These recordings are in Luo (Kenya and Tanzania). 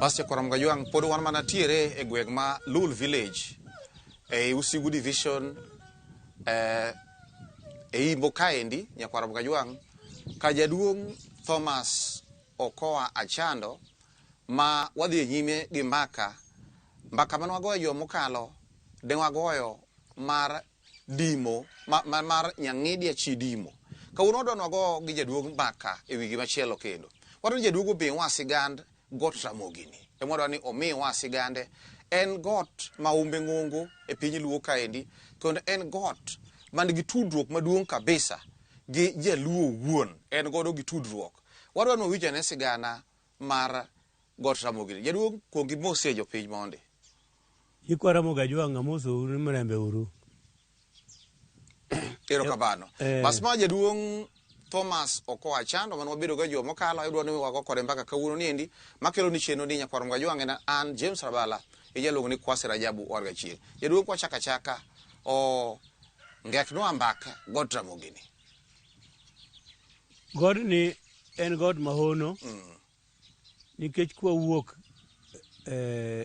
Bas Jakoram Gajwang' pod wan mana tiere e gweng' ma Lul Village ei Usigu Division e Imbo kaendi Nyakwarom Gajwang' ka jaduong' Thomas Okoa Achando ma wadhi e nyime gi mbaka mbaka mane wagoyo juma mokalo ne wagoyo mar dimo ma, ma, mar Nyang'idia chi dimo. Kawuono wadwa ni wago gi jaduong' mbaka e wi gimachielo kendo. Wadwa ni jaduong' omiwa sigand got Ramogi ni. Ema wadwa ni omiwa sigande. En got ma humbe ng'ongo e piny Luo kaendi kendo en got man gi tudruok maduong' kabisa gi jaluo owuon. En godo gi tudruok. Wadwa ni wawinj ane sigana mar got Ramogi ni. Jaduong' kuong imosie jopiny mondi. Nyikwa Ramogi Ajwang' amosou ni mrembe uru. Erokamano. Bas ma jaduong' Thomas Okoa Achando mane wabedo go e juma mokalo idwa ni wago kode mbaka kawuono ni endi makelo ni chenro ni Nyakwar Mgajwang' en an James Rabala ijaluongo ni Kwasi Rajabu Warga Chieng'. Jaduong' kwachako achaka o ngeknwa mbaka got Ramogi ni. Godni en god mahono nikech kwawuok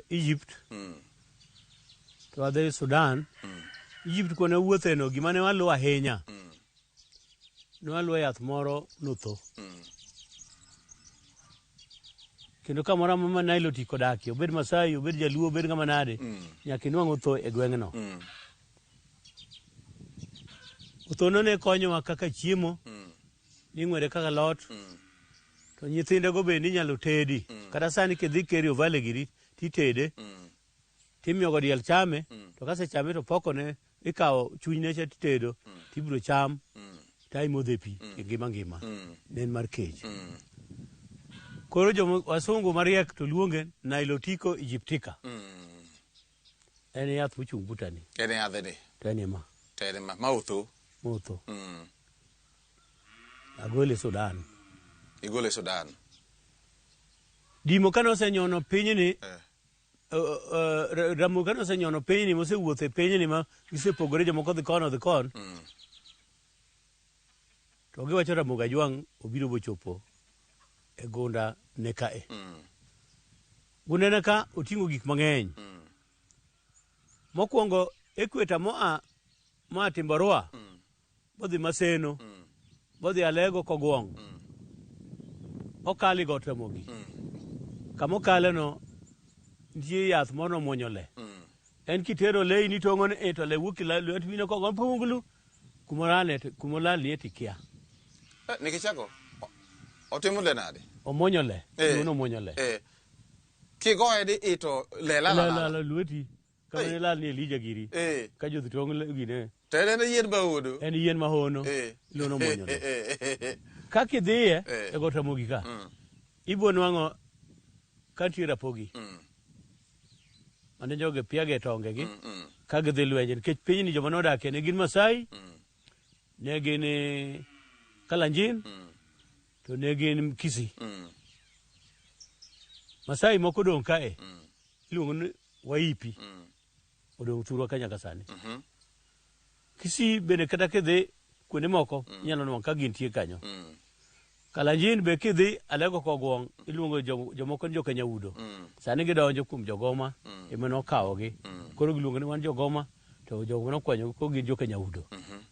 Egypt to wadhi Sudan. Egypt kwane wawuotheno gima ne waluwo ahinya ne waluwo yath moro notho. Kendo kamoro amora ma Nilotic odakie, obed Masai, obed Jaluo, obed ng'ama nade, nyaka inwang' otho e gweng'no. Othono ne konyowa kaka chiemo, ning'wede kaka alot, to nyithindego bende inyalo tedi. Kata sani kidhi Kerio Valley giri titede, timiyogo diel chame, to kasechame to pokone ikawo chunyne cha titedo, tibiro cham, to imodhe pi e ngima ngima. Ne en mar kech. Koro joma wasungu mariek to luonge Nilotico aegyptica. En yath mochung' butani. En yadhni. To en ema. To en ema. Ma otho. Motho. Agole Sudan. Igole Sudan. Dimo kane osenyono pinyni, Ramogi kane osenyono pinyni, mosewuotho e pinyni ma gisepogore jomoko dhi kono dhi kon. To giwacho Ramogi Ajwang' obiro bochopo e gunda ne kae. Gunda ne ka oting'o gik mang'eny. Mokwongo equator moa moa Timborua bodhi Maseno bodhi Alego Kogwong' okalo e got Ramogi. Kama okale no nitie yath moro nomuonyo le. En kitero leyi nitong'o ni to le wuok e lwet mine kogo punglu kumolale kumolal nie tikia. Nikech ang'o? Otimo le nade? Omuonyo le. Eh. Nomuonyo le. Kigoye di i to le lal alala. Lal lweti. Kama ne lal ni Elija giri. Ka jodhi tong' gine. To en yien mahono. En yien mahono. Iluongo nomuonyo le. Kaka idhiye e got Ramogi ka, ibo nwang'o ka nitie rapogi. Mane jogi piage tongegi ka gidhi lwenje nikech pinyni joma nodakie ne gin Masai, ne gin Kalenjin, to ne gin Kisii. Masai moko odong' kae iluongo ni Waipi odong' thurwa ka nyaka sani. Kisii bende kata kidhi kuonde moko inyalo nwang'o ka gintie kanyo. Kalenjin be kidhi Alego Kogwong' iluongo jomoko ni joka Nyaudo. Sani gidonjo kuom jogoma ema nokawogi. Koro giluongo ni wan jogoma to jogo nokwanyogi koro gin joka Nyaudo.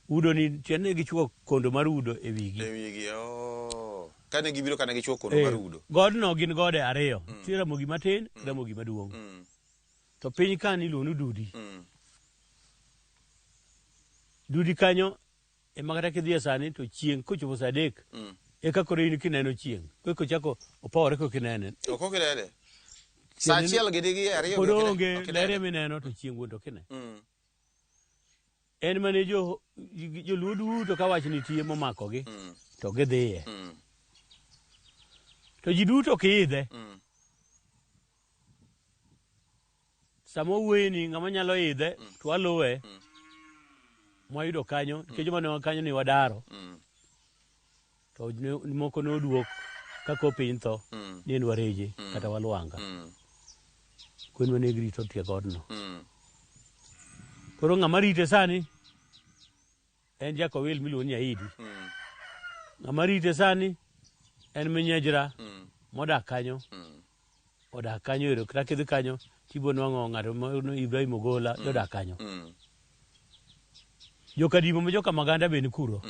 Udo ni tiende ni gichwo kondo mar udo e wigi. E wigi. Oh. Kane gibiro kane gichwo kondo mar udo. Godno gin gode ariyo. Nitie Ramogi matin, Ramogi maduong'. To piny ka niluongo ni Dudi. Dudi kanyo ema kata kidhiye sani to chieng' kochopo saa adek eka koro in kineno chieng' koka ochako opowore koka inene. Ok okinene. Saa achiel gi digi ariyo pod onge ler ema ineno to chieng' wuon to ok ine. En mane jo joluo duto ka wach nitie momakogi to gidhiye. To ji duto ok idhe. Sama owuoyeni ng'ama nyalo idhe to waluwe mwayudo kanyo nikech joma ne wan kanyo ni wadaro to moko ne oduok ka koro piny tho ni en wareje kata walwanga. Kwen mane girito tie godno. Koro ng'ama rite sani en jakowil miluongo ni Aidi. Ng'ama rite sani en Minyejra modak kanyo. odak kanyo ero kata kidhi kanyo tibo nwang'o ng'ato ma Ibrahim Ogola jodak kanyo. Jokadimo ma joka Maganda be ni kuro.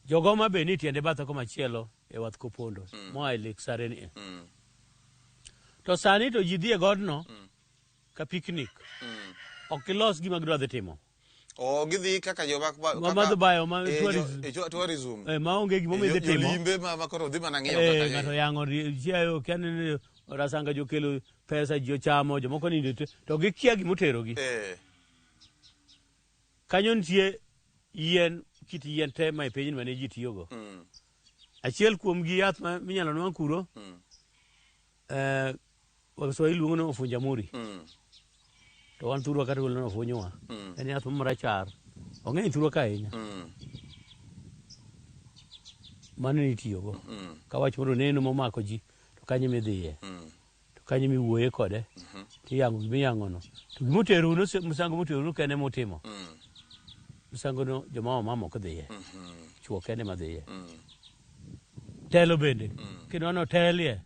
Jogoma be ni tiende bathe komachielo e wath Kopondo moa e Lake Sereni. To sani to ji dhi e godno ka picnic. Ok gilos gima gidwa dhi timo. O gidhi kaka joma Ma madho bayo, ma tourism. Tourism. Maonge gimomiyo idhi timo. Jolimbe ma koro dhi mana ng'iyo kaka ng'ato yango chiayo kia ni Rasanga jokelo pesa ji ochamo jomoko nindo to gikia gimoterogi. Kanyo nitie yien kit yien te ma e pinyni mane ji tiyogo. Achiel kuom gi yath ma minyalo nwang' kuro Waswahili luongo ni ofunjamuri. To wan thurwa kata luongo ni ofunywa. En yath moro marachar. Ong'eny thurwa ka ahinya. Mano nitiyogo. Ka wach moro neno momako ji to kanyo midhiye. To kanyo miwuoye kode. Tiyango gimiyang'ono. To gimoterou no misango moterou kende mutimo. Misango no joma mama ok dhiye. Chuo kende madhiye. Telo bende. Kidwa notelie.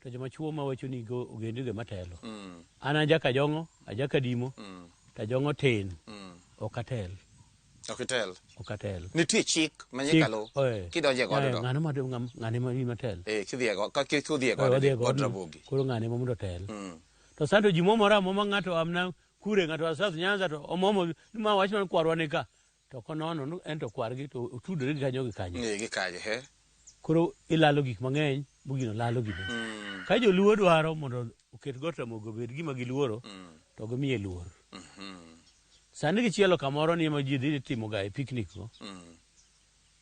To joma chuo mawacho ni go ogendini go matelo. An ajaka jong'o, ajaka dimo, to ajong'o tin. Ok atel. Ok itel. Ok atel. Nitie chik ma nyaka luw kidonjo e godno. Ng'ano ma ng'ane ma ma tel. Kidhi e ka kidhi e god Wadhi e god godno, Ramogi. Koro ng'ane ma mondo otel. To sani to ji momore amoma ng'ato amna kure ng'ato a South Nyanza to omomo ni ma wach man kwarwa ni ka. To konono ni en to kwargi to otudore gi kanyo gi kanyo. Gi kanyo, he. Koro ilalo gik mang'eny bugino lalo gino. Ka joluo dwaro mondo oket got Ramogi obed gima giluoro to gimiye luor. Sani gichielo kamoro ni ema ji dhi timo ga e picnic go.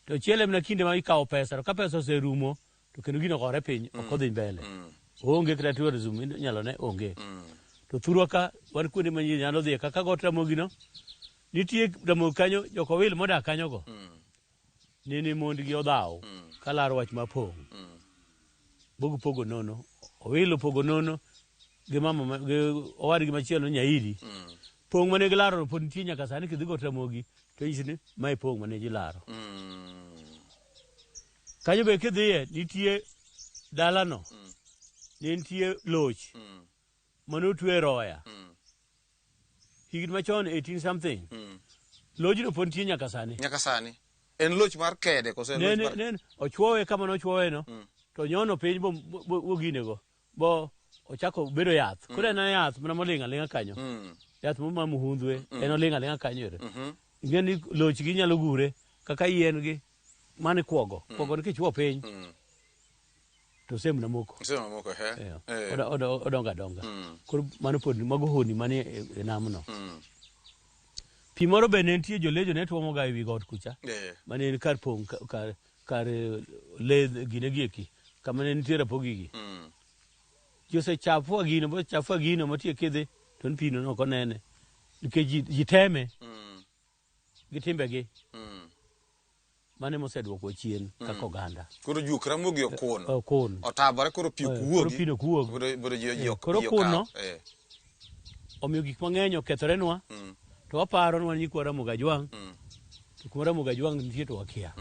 To chiele mana kinde ma ikawo pesa to ka pesa oserumo to kendo gino gore piny ok odhi mbele. Onge kata tourism inyalo ne onge. To thurwa ka wan kuonde ma ji nyalo dhiye kaka got Ramogi no nitie Ramogi kanyo jokowil modak kanyogo. Nene mondgi odhaw kalaro wach ma pong'. Bogipogo nono. Owil opogo nono gi mama gi owadgi machielo Nyairi. Pong' mane gilaro no pod nitie nyaka sani kidhi got Ramogi to inyisi ni mae pong' mane ji laro. Kanyo be kidhiye nitie dalano ne nitie loch mane otwe e roya. Higni machon 18 something. Lojno pod nitie nyaka sani. Nyaka sani. En loch mar kede koso en loch Nene mar nene ochwowe kama nochwowe no to nyono piny bo bo ginego bo ochako bedo yath. Koro en yath mana moling' aling'a kanyo. Yath mo ma muhundhwe en oling' aling'a kanyo ero. Ing'e ni loch gi nyalo gure kaka yien gi mane kuogo. Kuogo ni kichwo piny to osemna moko. Osema moko, he. Odongo adonga. Koro mano pod mago honni manie e namno. Pi moro be ne nitie jolejo ne tuomo ga ewi got kucha. Mane en kar pong' kar le gine gieki kama ne nitie rapogi gi. Ji osechafua gino bochafua gino motie kidhi to ni pino no ok onene. Nikech ji teme gi timbegi. Mano ema oseduoko chien kaka oganda. Koro juok Ramogi okun. Okun. Otabore koro pi ok Koro wuogi. pi ok wuog. Mondo ji Koro ji kuno okaw. Omiyo gik mang'eny okethorenwa to waparo ni wan nyikwa Ramogi Ajwang' to kuma Ramogi Ajwang' nitie to wakia.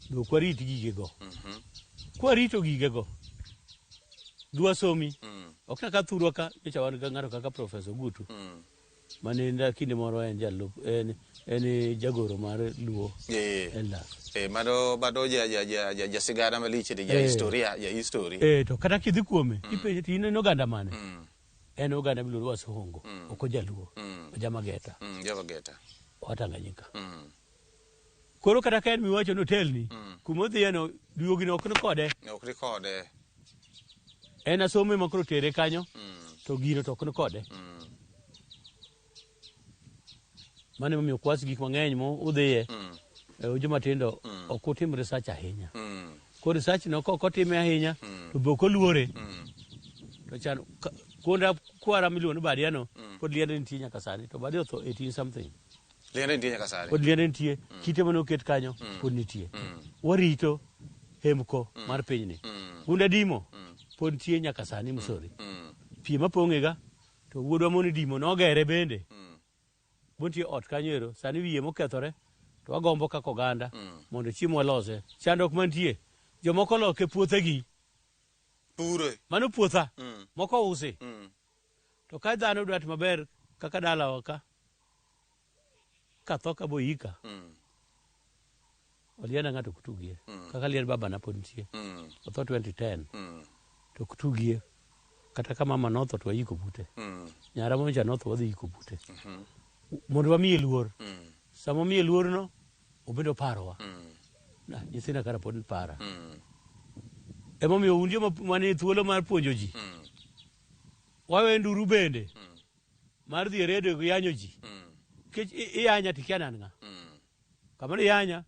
Be ok warit gigego. Kwarito gigego, dwasomi. Ok kaka thurwa ka nyocha wan ga ng'ato kaka Professor Ogutu mane en kinde moro en jalup en jagoro mar Luo Elders. Mano ja sigana malich ni ja historia, ja history. To kata kidhi kuome ipenje to in en oganda mane? En oganda miluongo ni Wasongo, ok ojaluo, ojamageta. Jamageta. Oa Tanganyika. Koro kata ka en miwacho ni otelni, kuma odhiye no, duogino ok ni kode. Ok ni kode. En asome ma koro tere kanyo, to gino to ok ni kode. Mano emomiyo okwas gik mang'eny ma udhiye, joma tindo ok utim research ahinya. Koro research no kok otime ahinya, to be ok oluore. To chan kuonda kwara miluongo ni Badia no, pod liende nitie nyaka sani, to Badia otho 18 something. Liende nitie nyaka sani. Pod liende nitie, kite mane oket kanyo pod nitie. Warito hemko mar pinyni. Gunda dimo pod nitie nyaka sani Musori. Pi mapong'e ga, to wuodwa moni dimo nogere bende. Bontie ot kanyo ero, sani wiye mokethore, to wagombo kaka oganda mondo chiemo walose. Chandruok mantie, jomoko loke puothegi. Pure. Mano puotha. Moko usi. To ka dhano dwa timo maber kaka dalawa ka, katho ka boyika, olienda ng'ato ok tugie. Kaka liend babana pod nitie. Otho 2010. To ok tugie. Kata ka mama notho to wayiko bute. Nyara moro cha notho wadhi yiko bute. Mondo wamiye luor. Sama wamiye luorno, obedo parowa. Na, nyithinda kara pod para. Emomiyo un joma manie thuolo mar puonjo ji. Wawenduru bende mar dhi e redio gi yanyo ji. Nikech iyanya to ikia ni an ng'a. Kamano iyanya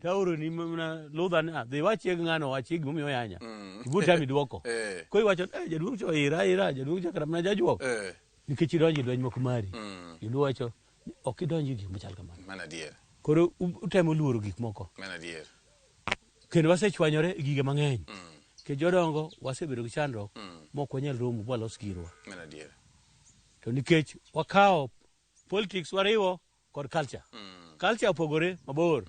to aoroni mana ludha ni "Ah, dhi wachie gi ng'ano wachie gimomiyo oyanya. Ibiro tami duoko. Koro iwacho eh, jaduong' cha oira ira jaduong' cha kata mana jajuok. Nikech idonjo e lweny mok mari. Joluo wacho ni ok idonj e gik machal kamano. Mano adier. Koro utemo luoro gik moko. Mano adier. Kendo wasechwanyore e gige mang'eny. Nikech jodongo wasebedo gi chandruok mok wanyal romo bwalos girwa. Mano adier. To nikech wakawo politics wariwo kod culture. Culture opogore mabor.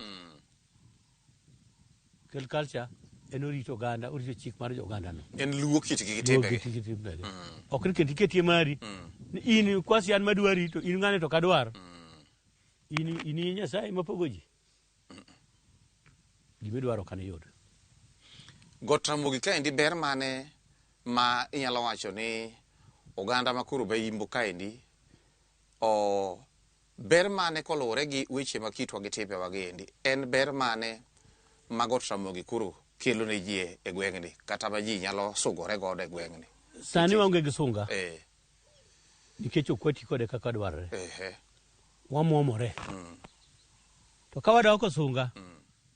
Kel culture en orito oganda, orito chik mar oganda no. En luwo kitgi gi timbegi. Luwo kitgi gi timbegi. Ok ni kendo iketie mari. Ni in kwasi an madwari to in ng'ane to ok adwar. In in Nyasaye mapogo ji. Gima idwaro ok aniyud. Got Ramogi kaendi ber mane ma inyalo wacho ni oganda ma koro Bayimbo kaendi o ber mane koluwore gi weche ma kitwa gi timbewa gi endi en ber mane ma Got Ramogi koro kelo ne ji e gweng'ni kata ma ji nyalo sugore godo e gweng'ni? Sani waonge gi sunga nikech ok wati kode kaka dwarore. Wamwomore. To ka wadok e sunga,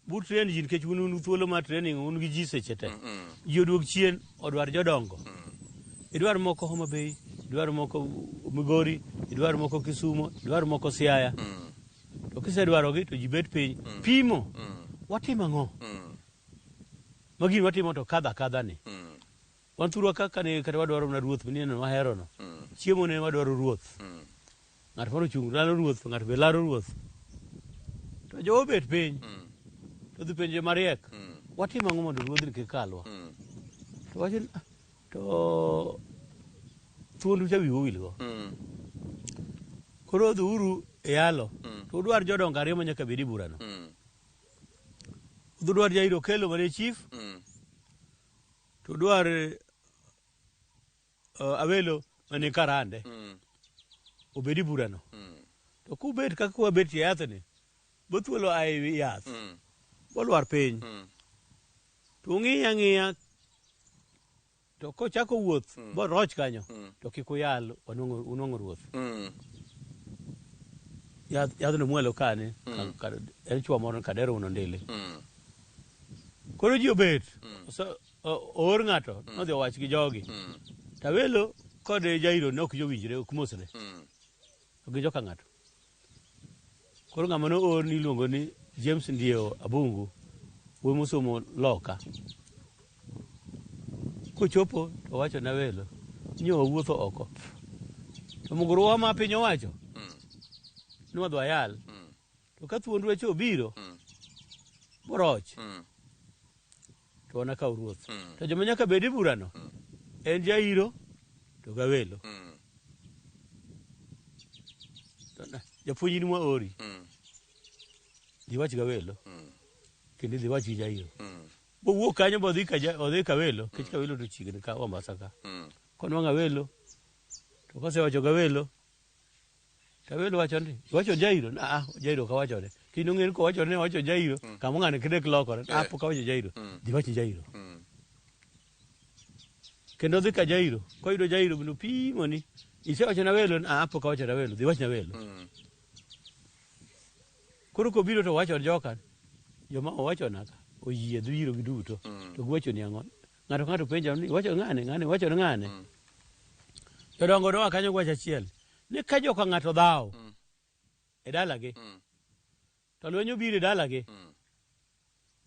bu train ji nikech un un thuolo mar training un gi ji seche te. Ji oduog chien odwar jodongo. Idwar moko Homa Bay, idwar moko Migori, idwar moko Kisumo, idwar moko Siaya. To kisedwarogi to ji bet piny pimo. Watimo ang'o? Ma gini watimo to kadho akadha ni. Wan thurwa ka kane kata wadwaro mana ruoth mineno waherono. Chiemo ne wadwaro ruoth. Ng'at moro ochung' laro ruoth, ng'ato be laro ruoth. To jowa obet piny. To dhi penjo mariek. Watimo ang'o mondo ruodhni kik kalwa? To wacho ni, "Ah, to thuondu cha wiu owilgo. Koro dhiuru e yalo. To udwar jodongo ariyo ma nyaka bed e burano. Udhi udwar Jairo Okello mane chief. To udwar Awelo mane Karande. Obed e burano. To kubet kaka wabet e yathni, bo thuolo a e wi yath. Bolwar piny. To ung'iye ang'iya to kochako wuoth boroch kanyo to kik uyal unwang'o ruoth. Yadhno mwalo kani en chwo moro kadero uno ndili. Koro ji obet oor ng'ato nodhi owach gi jogi. Tawelo kod Jairo ne ok jowinjre ok mosre. To gin joka ng'ato. Koro ng'ama noor ni iluongo ni James Ndieo Abungu, wuoyi mosomo loka. Kochopo to owacho ne Awelo ni wawuotho oko. To muguruwa ma piny owacho ni wadhi wayal. To ka thuond weche obiro moroch to wanakaw ruoth. To joma nyaka bed e burano en Jairo to gawelo. Japuonj in mwaori. Dhi wach gawelo. Kendo idhi wach gi Jairo. Bowuok kanyo bodhi ka odhi Kawelo, nikech Kawelo to chiegni ka Mombasa ka. Konwang'o Awelo, to kosewacho gawelo, to Awelo wacho ni, iwacho Jairo? Ah, Jairo ok awachone. Kiny ong'e ni kowacho ni owacho Jairo, kama ng'ani kidek lokore. Ah, pok awacho Jairo. Dhi wach Jairo. Kendo odhi ka Jairo, koyudo Jairo bende opimo ni, isewacho ne Awelo? Ah, pok awacho ne Awelo, dhi wach ne Awelo. Koro kobiro to owacho ne joka, joma owachona ka oyie dhi iro giduto. To giwachoni ang'o? Ng'ato ka ng'ato penja ni iwacho ng'ane, ng'ane iwacho ne ng'ane. Jodongo noa kanyo gi wach achiel, ni ka joka ng'ato dhawo e dalagi, to lweny obiro e dalagi,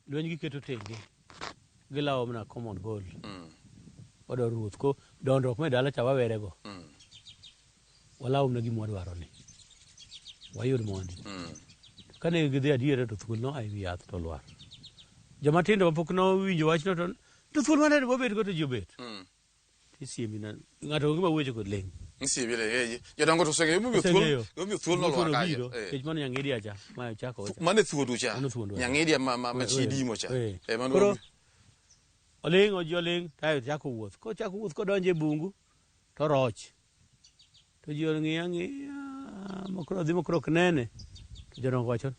lweny giketo tenge, gilawo mana common goal. Wadwaro ruoth ko dondruok me dala cha wawerego. Walawo mana gima wadwaro ni. Wayud mondi. Kane gidhi adiera to thuol noa e wi yath to olwar. Joma tindo mapok nowinjo wachno to thuol manade wabet go to ji obet. Isiemi na ng'ato onge ma wuoche kod ling'. Isiemi le eh, jodongo to oseng'eyo momiyo thuol Oseng'eyo. momiyo thuol nolwar Thuol kanyo. obiro, Eh. nikech mano nyang'idi acha ma chako ocha. Mano e thuondu cha. Mano thuondu. Nyang'idia ma chi dimo cha. Eh. Eh, mano Koro oling' oji oling' kae chako wuoth. Kochako wuoth kodonjo e bungu to oroch. To ji ong'iye ang'iya ma koro odhi ma koro ok nene. To jodongo wacho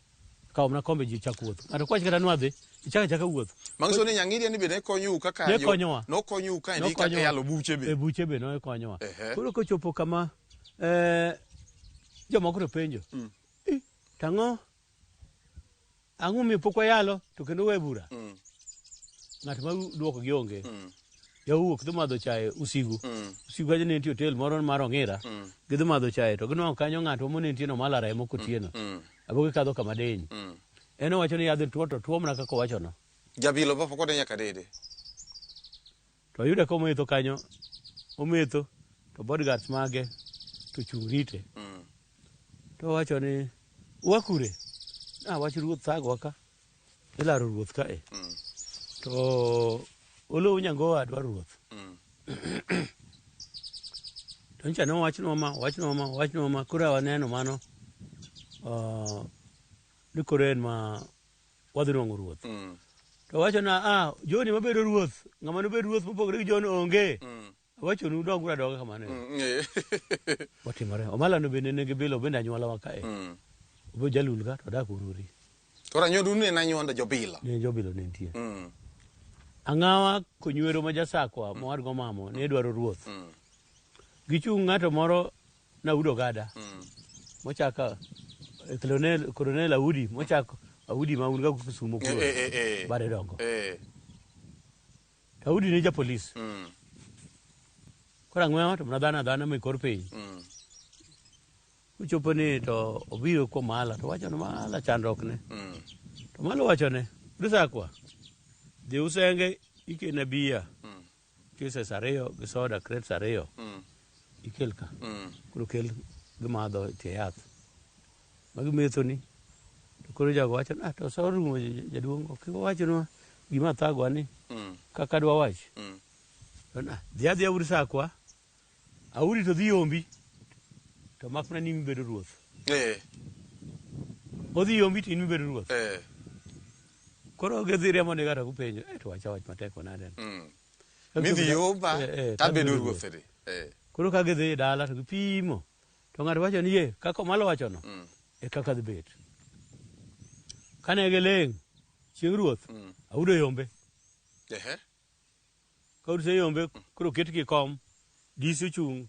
kaw mana kombe ji chak wuoth. Ng'ato ok wach kata ni wadhi, ichako achaka wuoth. Manyiso ni Nyang'idia ni be ne konyou kaka Ne konyowa. Nokonyou kaendi kaka Nokonyowa. yalo buche E be. buche be nokonyowa. Ehe. Koro kochopo kama eh, jomoko to penjo. Eh, tang'o ang'o miyo pok wayalo to kendo we bura? Ng'at ma duoko gi onge. Jawuok dhi madho chae Usigu. Usigu kacha ne nitie hotel moro mar Ong'ira. Gidhi madho chae to ginwang'o kanyo ng'atwa mane nitie no mala remo kotieno. Abo gikadho kama diny. En owacho ni yadhni tuo to tuo mana kaka owachono. Jabilo ba pok ode nyaka dede. To oyude ka ometho kanyo, ometho to bodyguards mage to chung' rite. To owacho ni wakure. Ah, wach ruoth thagwa ka. Ilaro ruoth kae. To Oloo Nyangowa dwaro ruoth. To nyicha ne owachnwa ma, owachnwa ma, owachnwa ma, koro waneno mano ni koro en ma wadhi nwang'o ruoth. To owacho na, ah, John ema bedo ruoth, ng'ama nobed ruoth mopogore gi John onge. Awachonu donguru adonga kamano. Otimore. Omala no bende nigi bilo bende anyuola wa kae. Obe jalul ka to odak Ururi. Koro anyuondu ne en anyuonda jobilo. Ne jobilo ne nitie. Ang'awa konywero ma jasakwa mowadgo mamo ne dwaro ruoth. Gichung' ng'ato moro Naudo Gada. Mochako Colonel Audi mochako Audi ma un ga Kisumu kuro. Bade dongo. To Audi ne japolis. Koro ang'wewa to mana dhano adhana ma e kor piny. Kochopo ni to obiro kuom Mala to wacho ni Mala chandruok ne. To Mala owacho ne, Rusakwa, dhi usenge ikelna bia cases ariyo gi soda crates ariyo ikel ka. Koro kel gimadho e tie yath. Ma gimethoni. To koro jago wacho ni, ah, to sa orumo jaduong' ok iwachnwa gima thagwa ni kaka dwa wach. To na, dhi adhiya Urusakwa, Auri to dhi yombi. To mak mana ni in mibedo ruoth. Odhi yombi to in mibedo ruoth. Koro gidhi riembo ni kata kupenjo, eh, to wacha wach matek manade. Midhi yomba tabedo ruoth ni. Koro ka gidhi e dala to gipimo. To ng'ato wacho ni ye, kaka Omalo wachono, e kaka dhi bet. Kane giling' chieng' ruoth, Audo yombe. Ka oseyombe koro oket gi kom, DC ochung'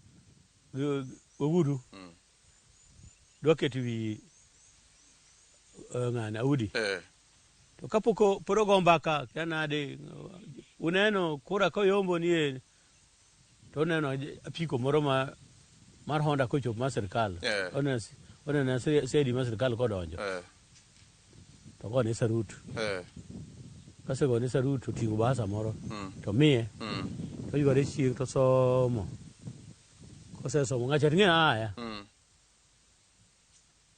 ogudu. Dwa keto wi ng'ane Audi. To kapok pod ogo mbaka kia nade uneno kura koyombo nie to oneno apiko moro ma mar Honda kochopo mar sirkal. Oneno oneno CID mar sirkal kodonjo. To gone sarut. Kasegone sarut to oting'o bahasa moro to miye. To yware chieng' to somo. Kosesomo ng'acha to ing'e aya.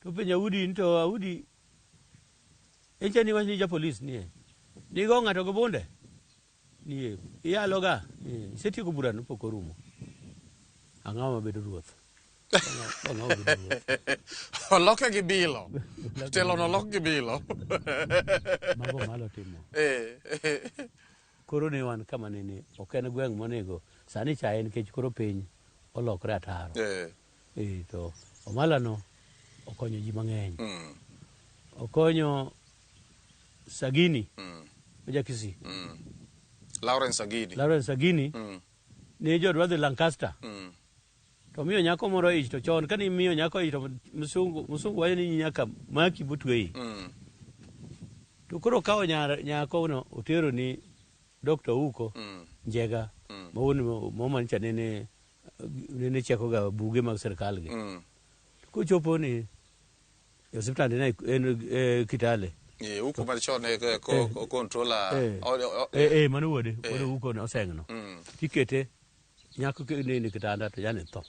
To penjo Audi ni to Audi encha ni wach ni japolis nie. Nigo ng'ato gi bunde? Nie. Iyalo ga? Nie. Isetieko burano pok orumo. Ang'awa mabedo ruoth? Ang'awa bedo ruoth? Oloke gi bilo. Telo no olok gi bilo. Mago malo timo. Koro ne wan kama nene ok en gweng' monego sani chaye nikech koro piny olokre ataro. To Omala no okonyo ji mang'eny. Okonyo Sagini ma ja Kisii. Lawrence Sagini. Lawrence Sagini ne jodwa dhi Lancaster. To miyo nyako moro ich to chon kane imiyo nyako ich to musungu wacho ni nyaka maki botweyi. To koro okawo nyako no otero ni Dr. Ouko Njega ma wuon mama cha nene cheko ga buge mag sirkal gi. Kochopo ni e osiptande ne en Kitale. Ouko mar chon e controller. Mano wuode, wuod Ouko ne oseng'no. Tikete nyako nene kitanda to jane tho.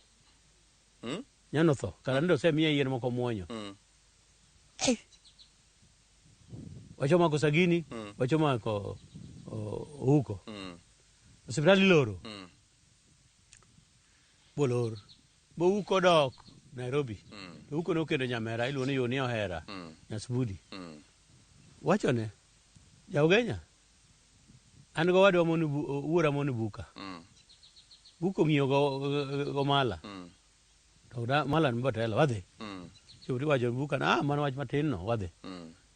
Nyano tho. Kara ndo osemiye yien moko muonyo. Wacho mako Sagini, wacho mako Ouko. Osiptal iloro. Bolor. Bouko dok Nairobi. To Uko nokendo nyamera iluongo ni Yoni Ohera. Nyasbudi. Wachone, Jaugenya, an gowadwa moni wuora moni buka. Buka ong'iyo go, go mala. To da, mala ni botelo, wadhi. Chopo tiwacho buka na, ah, mano wach matin no, wadhi.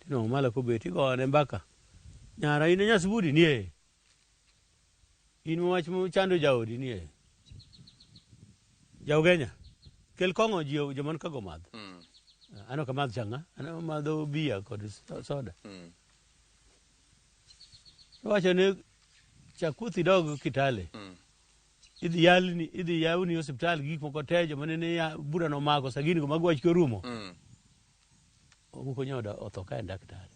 Tinwang'o mala kobet, igone mbaka. Nyara in e Nyasbudi nie. In wach mochando jaodi nie. Jaugenya, kel kong'o ji joma ka go madh. An ok amadh chang'a, an amadho bia kod soda. Owacho ni chak wuoth idog Kitale. Idhi yalni, idhi yawni osiptal gi gik moko te joma nene ya bura nomako sagini go mag wach korumo. Ouko nyoda otho ka en daktari.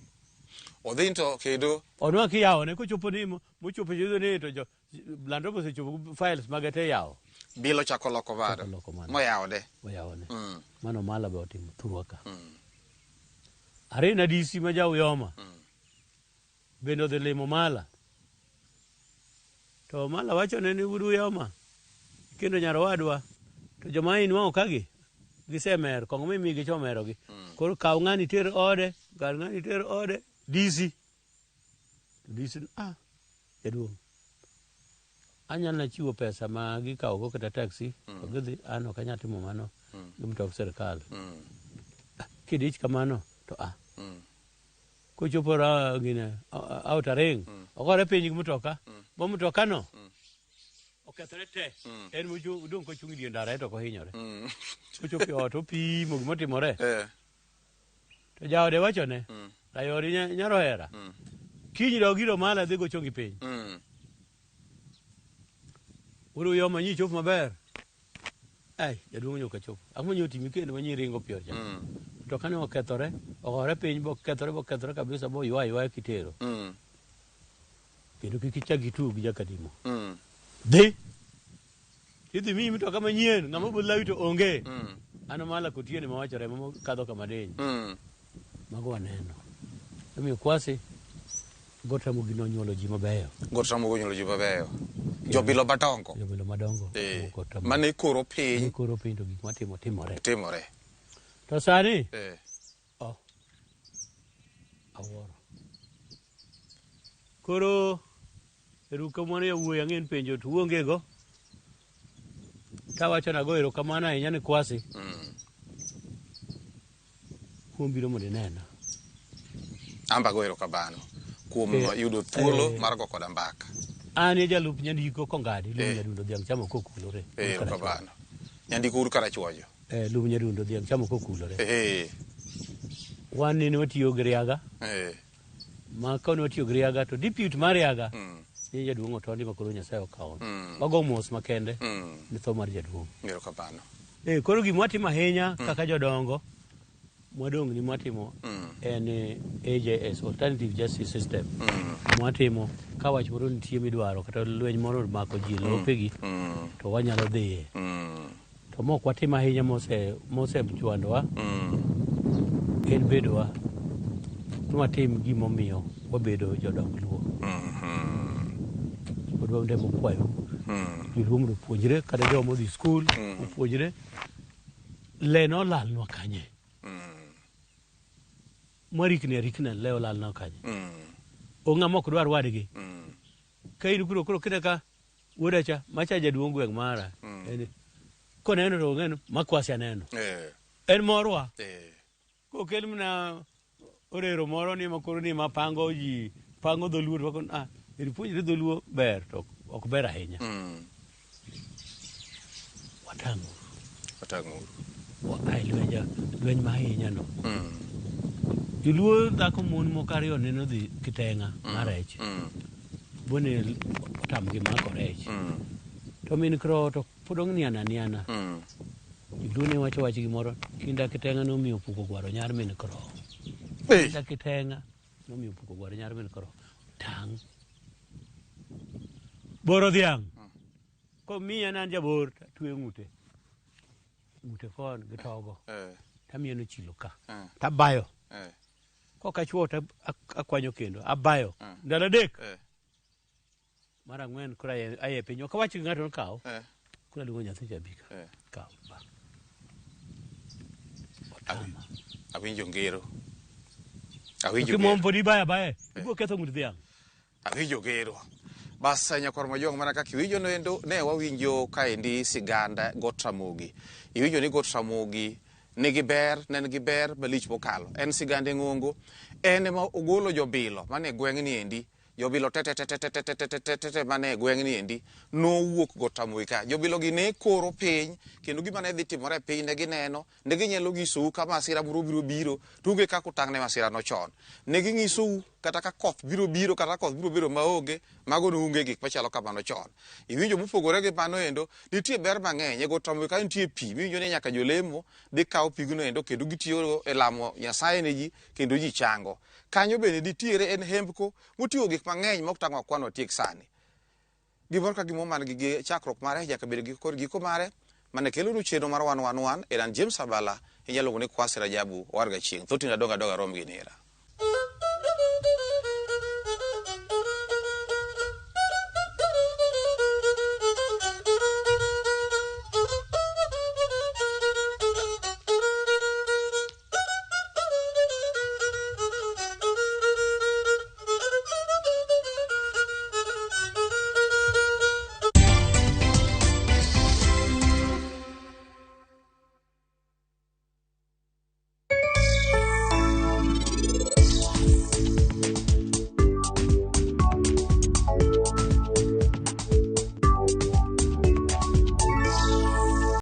Odhi to kendo Onwa kiyawone kochopo ni mochopo yudo ni to jo Land Rover osechopo files mage te yawo. Bilo chako loko bado. Chako loko mano. Moyawde. Oyawone. Mano mala be otimo thurwa ka. Arena DC ma ja Uyoma. Bende odhi limo Mala. To Mala wachone ni wuod Uyoma kendo nyar owadwa to joma inwang'o kagi gisemer kong'o mimigi cha omerogi. Koro kaw ng'ani ter ode, kaw ng'ani ter ode DC. To DC ah jaduong' anyalo na chiwo pesa ma gikawo go kata taxi to gidhi an ok anyal timo mano gi mtok sirkal. Kidich kamano to ah kochopo ra gine outer ring ogore piny gi mtoka bo mtoka no okethore te en odong' kochung' e dier ndara ento ok ohinyore. Kochopo e ot opimo gimotimore to jaode wachone rayori nyar ohera kiny dog ir Omala dhi go chongi piny. Wuod Uyoma nyi chopo maber. Ai, jaduong' nyoka chopo. Ang'o nyo timi kendo ma nyi ringo piyo cha. To kane okethore, ogore piny bokethore bokethore kabisa boywa ywaya kitero. Kendo kik ichak itug jakadimo. Dhi. Idhi miyi mtoka manyien, ng'ama biro lawi to onge. An Omala Kotieno ema wachore ema kadho kama diny. Mago waneno. Omiyo Kwasi Got Ramogi nonyuolo ji mabeyo. Got Ramogi onyuolo ji mabeyo. Jobilo madongo. Jobilo madongo. Got Ramogi. Mane ikoro piny. Ikoro piny to gik matimo timore. Timore. To sani. Oh. Awuoro. Koro erokamano yawuoyi ang'e ni penjo to uonge go. Tawacho nago erokamano ahinya ni Kwasi. Kuom biro mondo inena. Amba go erokamano kuom yudo thuolo mar go koda mbaka. An e jalup nyandiko kongadi, lum nyadundo dhiang' chamo kokulore. Erokamano. Nyandiko ur Karachuonyo. Lum nyadundo dhiang' chamo kokulore. Wan nene watiyo gi Riaga. Ma ka ne watiyo gi Riaga to deputy mar Riaga ni jaduong' Otondi ma koro Nyasaye okawo. Wago mos makende ni tho mar jaduong'. Erokamano. Koro gima watimo ahinya kaka jodongo mwadong' ni mwatimo en AJS, Alternative Justice System. Mwatimo ka wach moro nitie midwaro kata lweny moro omako ji e lopegi to wanyalo dhiye. To mok watim ahinya mosechwandowa en bedowa nwatim gimomiyo wabedo jodong Luo. Pod watemo kwayo joluo mondo opuonjre kata joma odhi skul opuonjre le nolalnwa kanye. Mwarikni arikna le olalnwa kanye. Onge ng'ama ok dwar wadgi. Ka in kuro koro kine ka wuoda cha macha jaduong' gweng' mara. En koneno to ong'eno makwasi aneno. En morwa. Kokel mana orero moro ni makoro ni mapango ji pango dholuo to wakon ah eri puonjri dholuo ber to ok ber ahinya. Watang'uru. Watang'uru. Wa ai lweny ma ahinya no. Joluo dhako mon moko ariyo nene odhi Kiteng'a mar rech. Bone otamgi mako rech. To min kro to pod ong'niana niana. Joluo ne wacho wach gimoro, kinda Kiteng'a nomiyo puko gwaro nyar min kro. Kinda Kiteng'a nomiyo puko gwaro nyar min kro. Tang'. Boro dhiang'. Komiya nan jabor tuwe ng'ute. Ng'ute kon gi togo. Tamiyo no chilo ka. Tabayo. Kok achwo to akwanyo kendo. Abayo. Ndalo adek. Mar ang'wen koro aye piny. Ok awach gi ng'ato nokaw. Koro aluongo nyathi cha bika. Eh. Kaw ba. Otama. Awinjo ngero. Awinjo Kimwom ngero. pod ibaya abaya. Ibiro ketho ng'ut dhiang'. Awinjo gero. Bas nyakwar Majong mana kaka iwinjo noendo ne wawinjo kaendi sigand Got Ramogi. Iwinjo ni Got Ramogi nigi ber, ne en gi ber malich mokalo. En sigande ng'ongo. En ema ogolo jobilo mane gweng'ni endi. Jobilo te te te te te te te te te te te mane e gweng'ni endi nowuok Got Ramogi ka. Jobilo gi ne koro piny kendo gima ne dhi timore e piny ne gineno. Ne ginyalo nyisou ka masira moro biro biro, to onge kaka utang' ne masirano chon. Ne ginyisou kata ka koth biro biro, kata koth biro bedo maonge, mago ne onge gik machalo kamano chon. Iwinjo mopogore gi mano endo, nitie ber mang'eny. E Got Ramogi kanyo nitie pi miwinjo ni nyaka jolemo dhi kawo pigno endo kendo gitiyogo e lamo Nyasaye ne ji kendo ji chango. Kanyo bende nitiere en hembko moting'o gik mang'eny mok tang' wakwan watiek sani. Gimoro ka gimoro man gi chakruok mare nyaka bed gi kod giko mare. Mane kelonu chenro mar wan wan wan, en an James Abala, inyalo luongo ni Kwasi Rajabu, Owarga Chieng'. Thothni adongo adoga rom gi nera.